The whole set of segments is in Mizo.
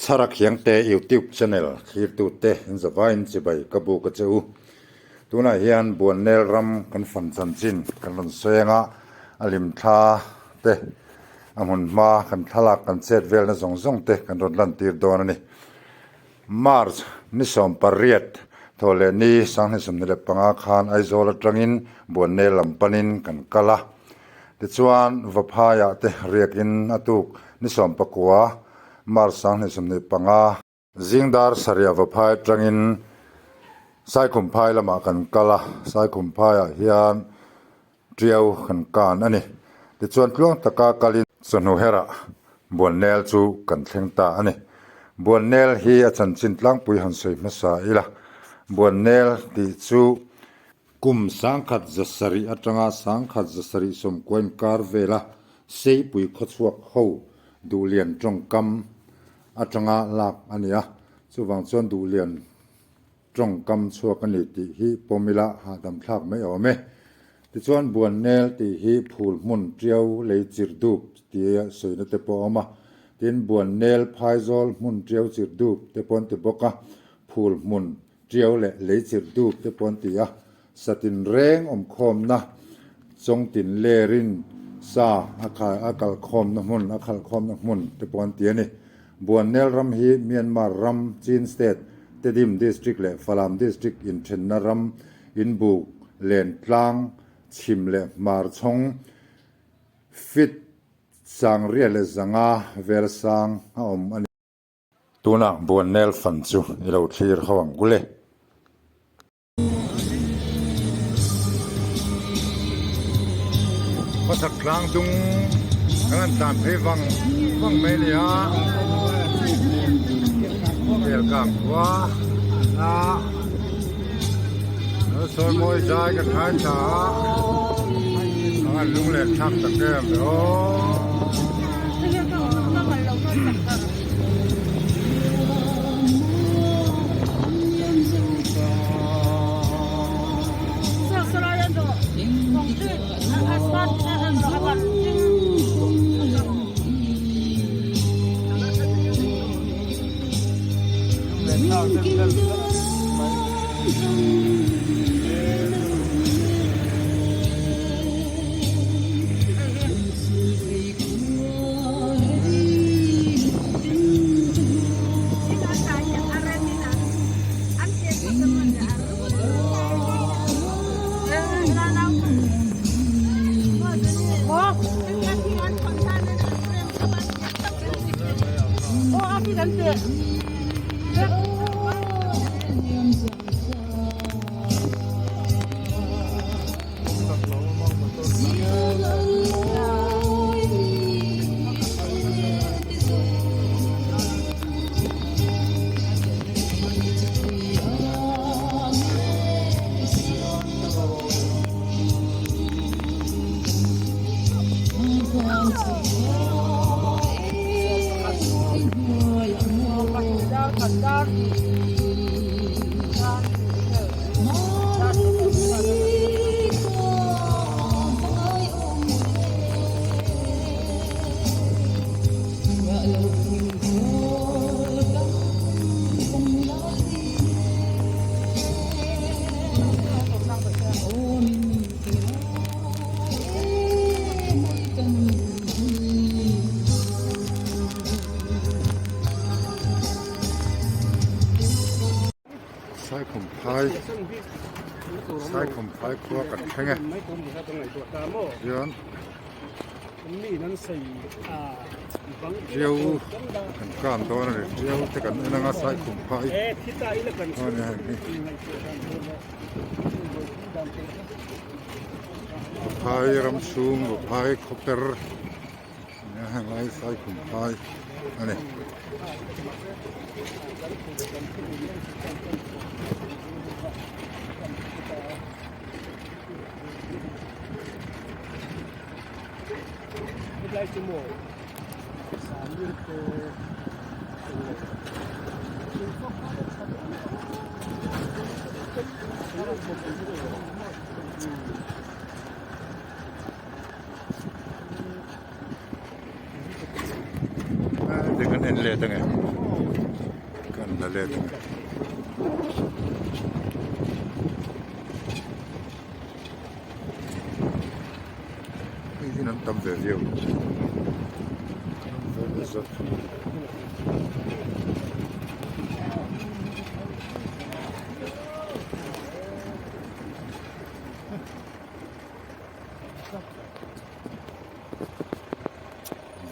Chhara Khiangte YouTube channel thlirtute in zavaiin chibai ka buk a che u. Tunah hian Buannel ram kan fan chanchin kan rawn sawi anga a limthla te a hmun hma kan thlalak kan chet velna zawng zawng te kan rawn lantir dawn a ni. March ni 18 thaw leh ni 2025 khan Aizawl atangin Buannel lam panin kan kal a. Tichuan Vaphaiah te riakin a tuk ni 19 March 2025, Zingdar Sariah Vaphai atangin Saikhumphai lamah kan kal a, Saikhumphaiah hian Tiau kan kan a ni. Tichuan tluang taka kalin chawhnu herah Buannel chu kan thleng ta a ni. Buannel hi a chanchin tlangpui han sawi hmasa ila. Buannel tih chu kum 1700 atanga 1790 inkar vela Seipui khawchhuak ho Duhlian tawngkam atanga lak a ni a. Chuvang chuan Duhlian Tawngkam chhuak a ni tih hi pawm ila hahdam thlak mai awm e. Tichuan Buannel tih hi phul hmun tiau lei chirh dup tia sawina te pawh a awm a. Tin, Buannel phaizawl hmun tiau chirh dup te pawh an ti bawk a, phul hmun tiau leh lei chirh dup te pawh an ti a. Satin reng awmkhawmna chawngtin lerin sa a khai a kalkhawmna hmun a khalhkhawmna hmun te pawh an ti a ni. Buannel ram hi Myanmar ram Chin State Tedim District leh Falam District inthenna ram inbuk Lentlang chhim leh hmar chhawng feet 6100 vel sang a awm a ni. Tunah Buannel fan chu i lo thlir ho ang gule. Khawchhak tlang dung kan han tlan phei vang vang mai a ni a Kelkang khua a sawi mawi zai ka khai tha a a han lung leh thlak tak em ve aw. Saikhumphai Saikhumphai khua kan thleng e chuan Tiau kan kan dawn a ni Tiau te kan en anga Saikhumphai a ni heng hi Vaphai ram chhung Vaphai khawper a heng lai Saikhumphai a ni. Kan en let ange. la let a ni. Hei hi an tam ve viau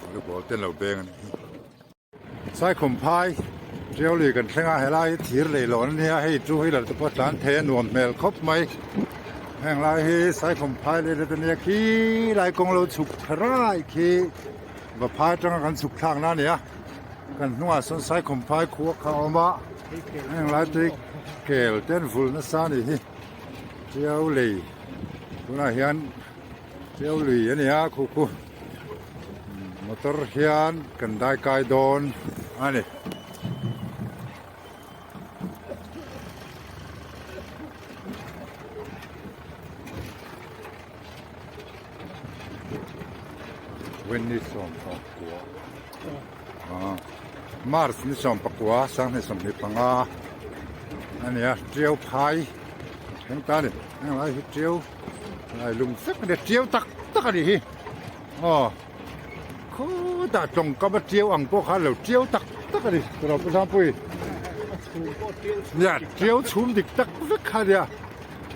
Volleyball te an lo beng a nih hi. Saikhum phai Tiau lui kan thleng a helai hi thir lei lawn a nia hei two wheeler te pawh tlan thei a nuam hmel khawp mai heng lai hi Saikhum phai leh let a nia khi lai kawng lo chhuk rai khi va phai atanga kan chhuk thlak na a ni a kan hnungah sawn Saikhum phai khua kha a awm a heng lai te hi kel te an vulh nasa a nih hi Tiau lei tunah hian Tiau lui a ni a khu khu. Motor hian kan dai kai dawn a ni. Wendy 10 March ni 19 2025 a ni a Tiau phai thleng ta a ni heng lai hi Tiau lai lung vek a ni Tiau tak tak a nih hi. Aw khutah tawngkam a tiau ang pawh kha lo tiau tak tak a ni tawrh pu Sangpui nia tiau chhum dik tak vek kha a nia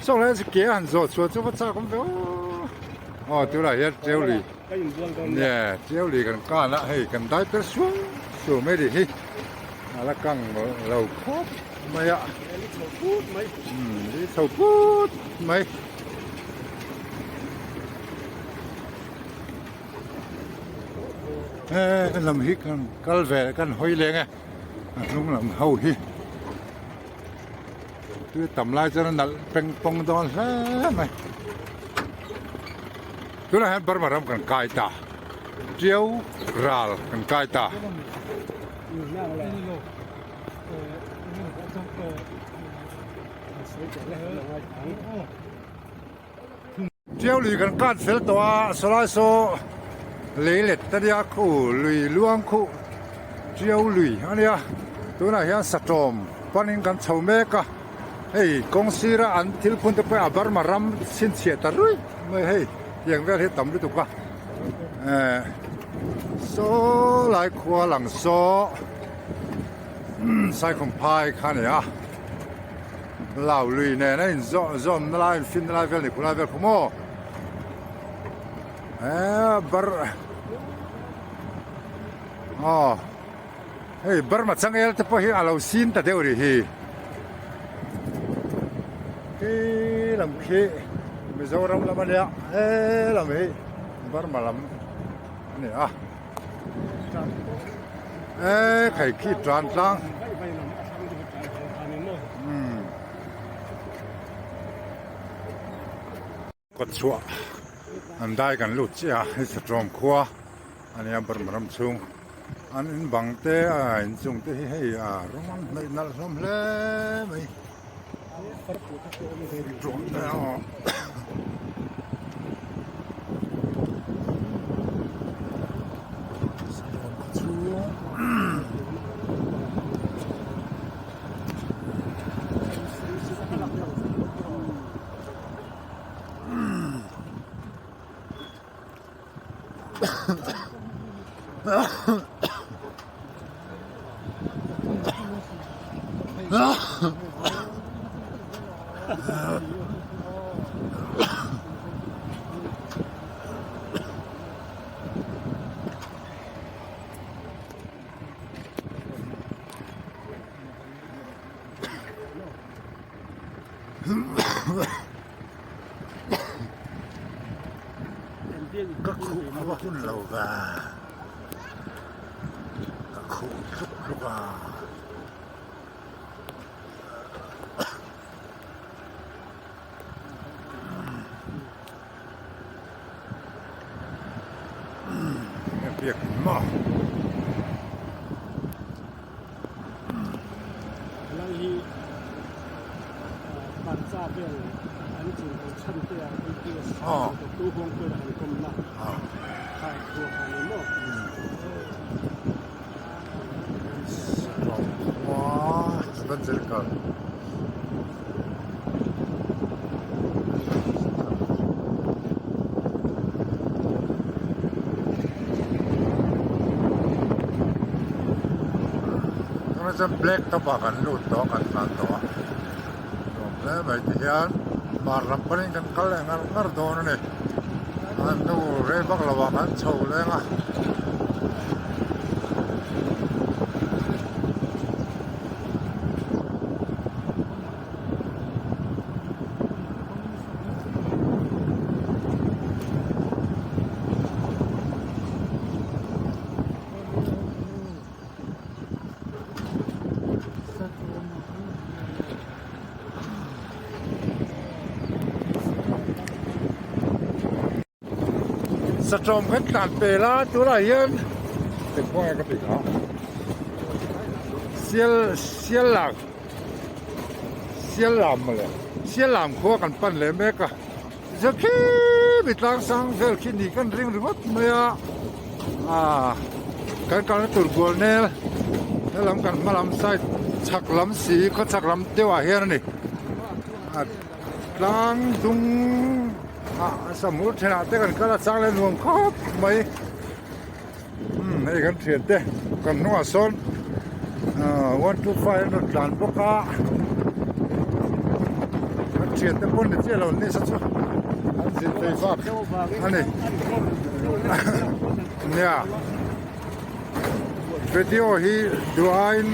saw lai ke a han zawh chhuah chu va chak awm ve aw aw tunah hian tiau lui nia tiau lui kan kan a hei kan dai per suau suau mai ri hi a la kang lo khawp mai a umm li chho put mai. He kan lam hi kan kal ve kan hawi leng e a hnung lam ho hi tui tam lai chuan a nalh peng pawng dawn hle mai tunah hian Burma ram kan kai ta Tiau ral kan kai ta. Tiau lui kan kat fel tawh a, sawlai saw lei let a nia khu lui luang khuh Tiau lui a nia tunah hian satawm panin kan chho mek a hei kawng sira an thil phun te pawh a Burma ram chhinchhiah ta ruih mai hei tiang vel hi a tam lutuk a eh saw lai khua lang saw Saikhum phai kha a ni a. Lau lui nen a in zawh zawm na lai in fin na lai vel ni khulai vel khu maw eee bar aw hei Burma changel te pawh hi a lo sin ta deuh rih hi khi lam khi Mizoram lam a nia he lam hi Burma lam a ni a. Eee khai khi tan tlang umm kawt chhuah an dai kan lut chiah a hei satawm khua a nia Burma ram chhung an in bang te a inchung te hi hei a rawng an hnaih nalh hlawm hle mai. Ka khuh a va hun lo ve ka khuh tluk tluk a. Biak maw. Helai hi parcha vel an chin ko chhan te a APS tu huang pawh an kawm na kha khua kha ni maw. Khua. Evangelical. Tunah chuan black top ah kan lut tawh a kan tlan tawh a nuam hle mai ti hian hmar lam panin kan kal leh ngar ngar dawn a ni a hnu rei vak lo ah kan chho leng a. Satawm kan tlan pel a tunah hian engpawh nge ka tih kha sial sial lam sial lam mawle sial lam khua kan pan leh mek a tichuan khi mi tlang sang vel khi ni kan ring ringawt mai a ah kan kalna tur bual nel helam kan hma lam side chhak lam si khaw chhak lam deuh ah hian a ni a tlang dung ah samur thenah te kan kal a chang leh nuam khawp mai umm hei kan thian te kan hnungah sawn ah 125 an rawn tlan bawk a kan thian te pawn ni chiah lo an ni sa chu an zin phei vak a ni nia video hi duh aiin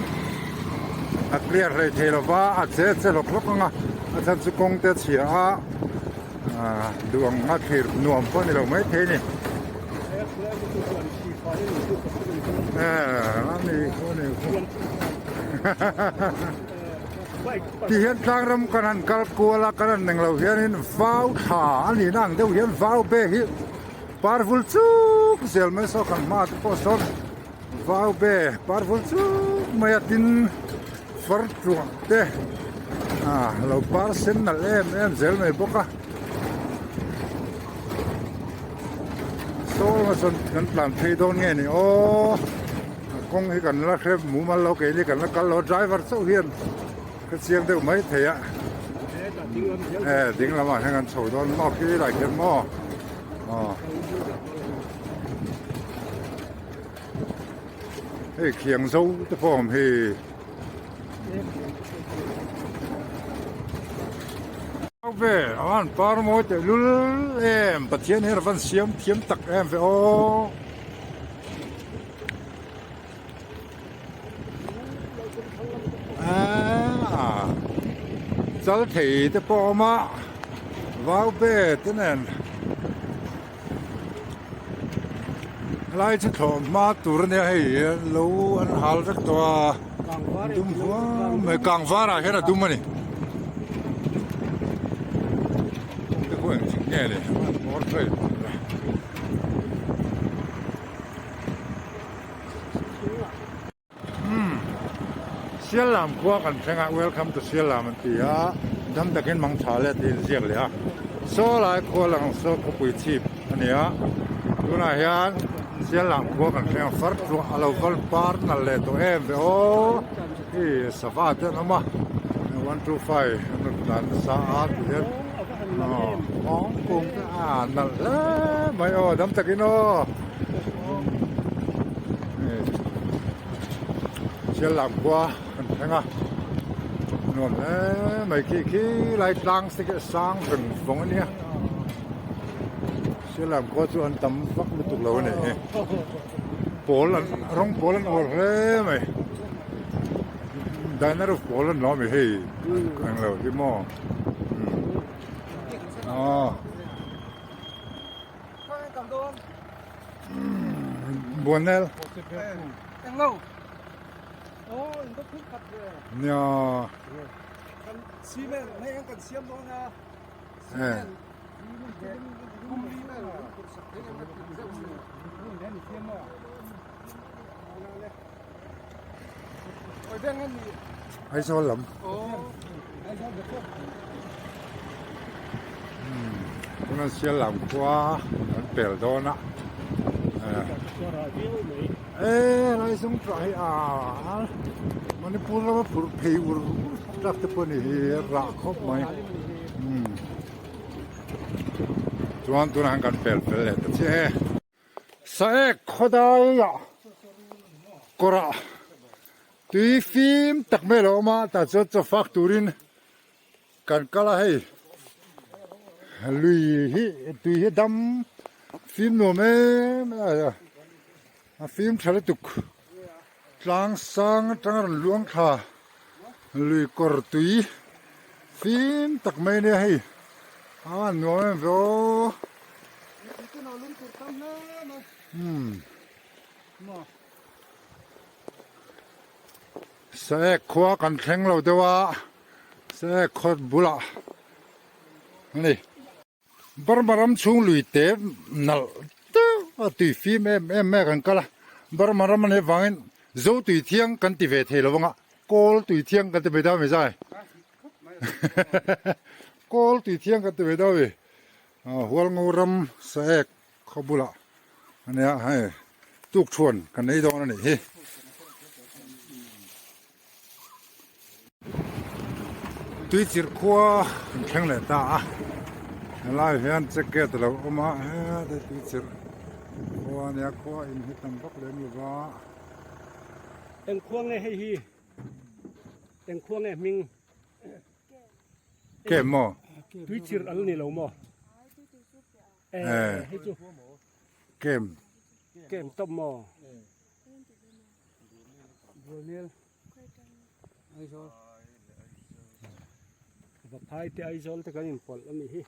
a clear hlei thei lo va a che che hlawk hlawk ang a a chhan chu kawng te a chhia a. Aaa duh ang a thlir nuam pawh a ni lo maithei a ni. Eee a ni khu a ni khu ti hian tlang ram kan han kal kual a kan han eng lo hianin vau thla a nihna ang deuh hian vau be hi par vul chuk zel mai saw kan hma te pawh sawn vau be par vul chuk mai a tin far tluang te ah lo par sen nalh em em zel mai bawk a saw lamah sawn kan tlan phei dawn nge ni aw a kawng hi kan la hre mumal lo keini kan la kal lo driver chauh hian ka chiang deuh mai thei a e ding lamah hian kan chho dawn maw khi lai khian maw aw. Hei khiang zo te pawh a awm hi. Ve a han par mawi teh lul em Pathian hian a van siam thiam tak em ve aw. Aaa chal thei te pawh a awm a vau be te nen. Helai chu thlawh hma tur a nia hei lo an hal vek tawh a dum huam mai kang varah hian a dum a ni te pawh engtik nge ni an hmawr phei Umm Siallam khua kan thleng a welcome to Siallam an ti a dam takin mang tha leh tiin ziak leh a saw lai khua lang saw khawpui chhip a ni a tunah hian Siallam khua kan thleng a far tluah a lo val par nalh leh tawh em ve aw hei sava te an awm a 125 an rawn tlan nasa a ti hian aw nghawng kung te a nalh hle mai aw dam takin aw. Siallam khua kan thleng a nuam hle mai khi khi lai tlang te khi a sang veng vawng a nia Siallam khua chu an tam vak lutuk lo a nih hi pawl an rawng pawl an awr hle mai diner of pawl an lo a mi hei englo hi maw aw. Buanel nia Aizawl lam tuna sial lam khua an pel dawn a e lai sung tah hi a. Manipur lama phurh phei ur ur tak te pawh a ni hi a rah khawp mai umm chuan tunah hian kan pel fel leh ta chiah e. Saek khawdaiah kawrah tui fim tak mai a lo awm a tah chuan chaw fak turin kan kal a hei lui hi tui hi a dam fim nuam em a a fim tha lutuk tlang sang atanga rawn luang thla lui kawr tui fim tak mai ania hei a nuam em ve aw umm Saek khua kan thleng lo deuh a Saek khaw bulah a ni. Burma ram chhung lui te nalh deuh a tui fim em em mai a kan kal a, Burma ram a nih avangin Zo tui thiang kan ti ve thei lo vang a, Kawl tui thiang kan ti mai dau a mi zai Kawl tui thiang kan ti mai dau a mi Hualngo ram Saek khaw bulah a nia hei tukthuan kan ei dawn a nih hi. Tuichirh khua an thleng leh ta a helai hian check gate a lo awm a hete tuichirh khua a nia khua in hi tam vak lem lo va. Eng khua nge hei hi? Eng khua nge hming? Kem maw? Tuichirh an ni lo maw? Eh hei chu. Kem. Kem tawp maw? Bualnel. Aizawl. Vaphai te Aizawl te kan inpawlh a nih hi.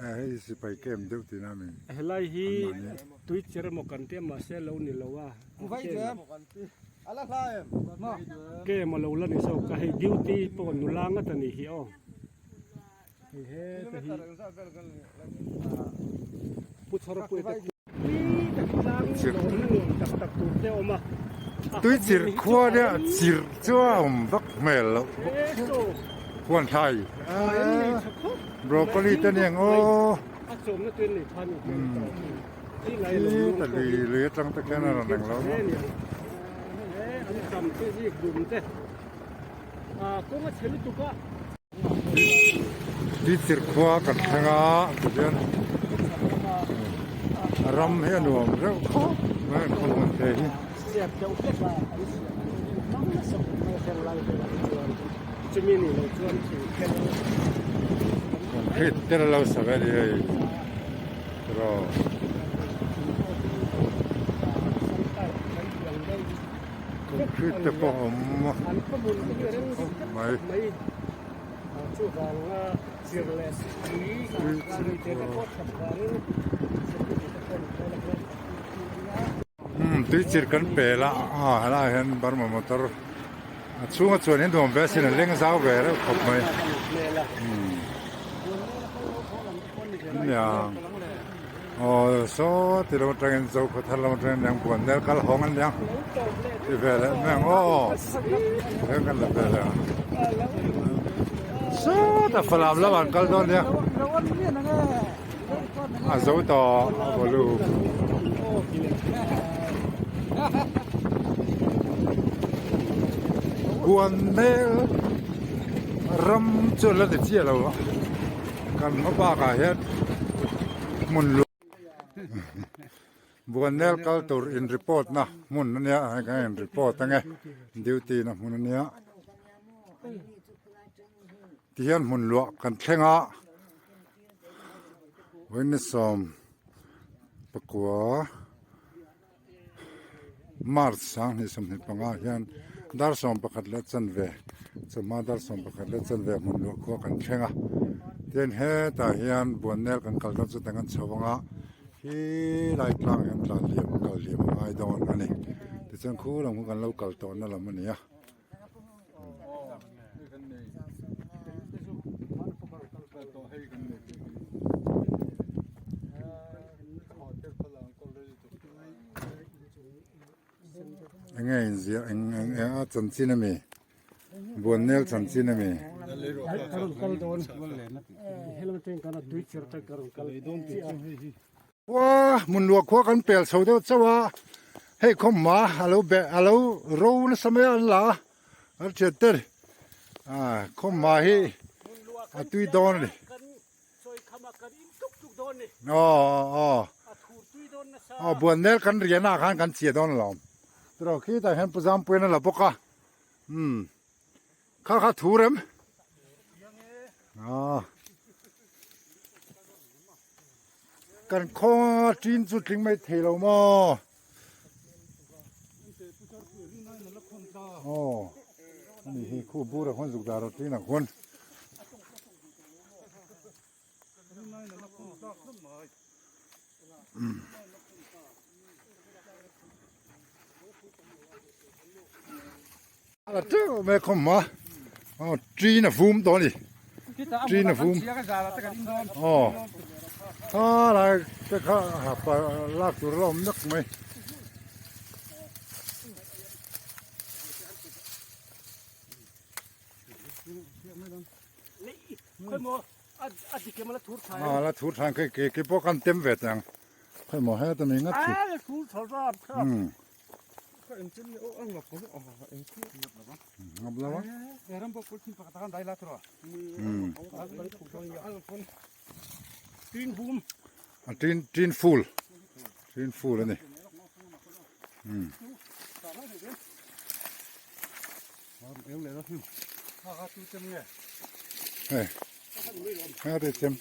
Eh hei sipai camp deuh tihna a mi. Helai hi tui cher emaw kan tia mahse lo ni lo a. Camp a lo la ni zawk a hei duty pawh nula ngat a nih hi aw. Hei heta hi Pu Chhawrpuia te Tui chirh khua nia chirh chu a awm vak hmel loh huan thlai broccoli te aniang aw khi ta lui lui atang te khian a rawn eng lo Tui chirh khua kan thleng a tihian ram hi a nuam reuh khawp mai an khaw hmun te hi. Concrete te lo sa ve a ni hei tiraw. Concrete te pawh a awm mai. Umm tui chirh kan pel a ah helaiah hian Burma motor a chhunga chuan hi nuam ve asin a leng zau ve reuh khawp mai umm nia aw saw ti lam atangin Zokhua thar lam atangin aniang Buannel kal hawng aniang ti ve leh mai ang aw heng kan la ve leh ang sawtah Falam lamah an kal dawn nia a zo tawh a volume. Buannel ram chu la ni chiah lo a kan hma bakah hian hmun luah Buannel kal tur in report na hmun a nia hei kan in report ange duty na hmun a nia tihian hmun luah kan thleng a vawiin March 2025 hian dar 11 leh chanve chawhma dar 11 leh chanve hmun luah khua kan thleng a tin hetah hian Buannel kan kal dawn chu tang an chho ang a khi lai tlang hian tlan liam kal liam a ngai dawn a ni tichuan khu lam khu kan lo kal tawhna lam a ni a. Enge inziah eng eng eng a chanchin a mi Buannel chanchin a mi. Khua hmun luah khua kan pel chho deuh chauh a. Hei khawmhma a lo be a lo ro nasa mai a an la a an thian te ah khawmhma hi a tui dawn a ni. Aw aw aw buannel kan rian ah khan kan chhia dawn alawm tiraw khitah hian pu Zampuian a la bawk a umm kha kha thu rem aw kan khawnga tin chu tling mai thei lo maw aw ani hi khu bur ah khuan zuk dar a tin ah khuan. A la teuh mai khawm a aw ṭin a vum tawh a ni ṭin a vum aw a lai te kha lak tur a la awm nak mai. A la thur than khi ke ke pawh kan tem ve teh ang khawimaw heta mi ngat khi umm ngap lo a umm a tin tin ful tin ful a ni umm. Hei hei te chem.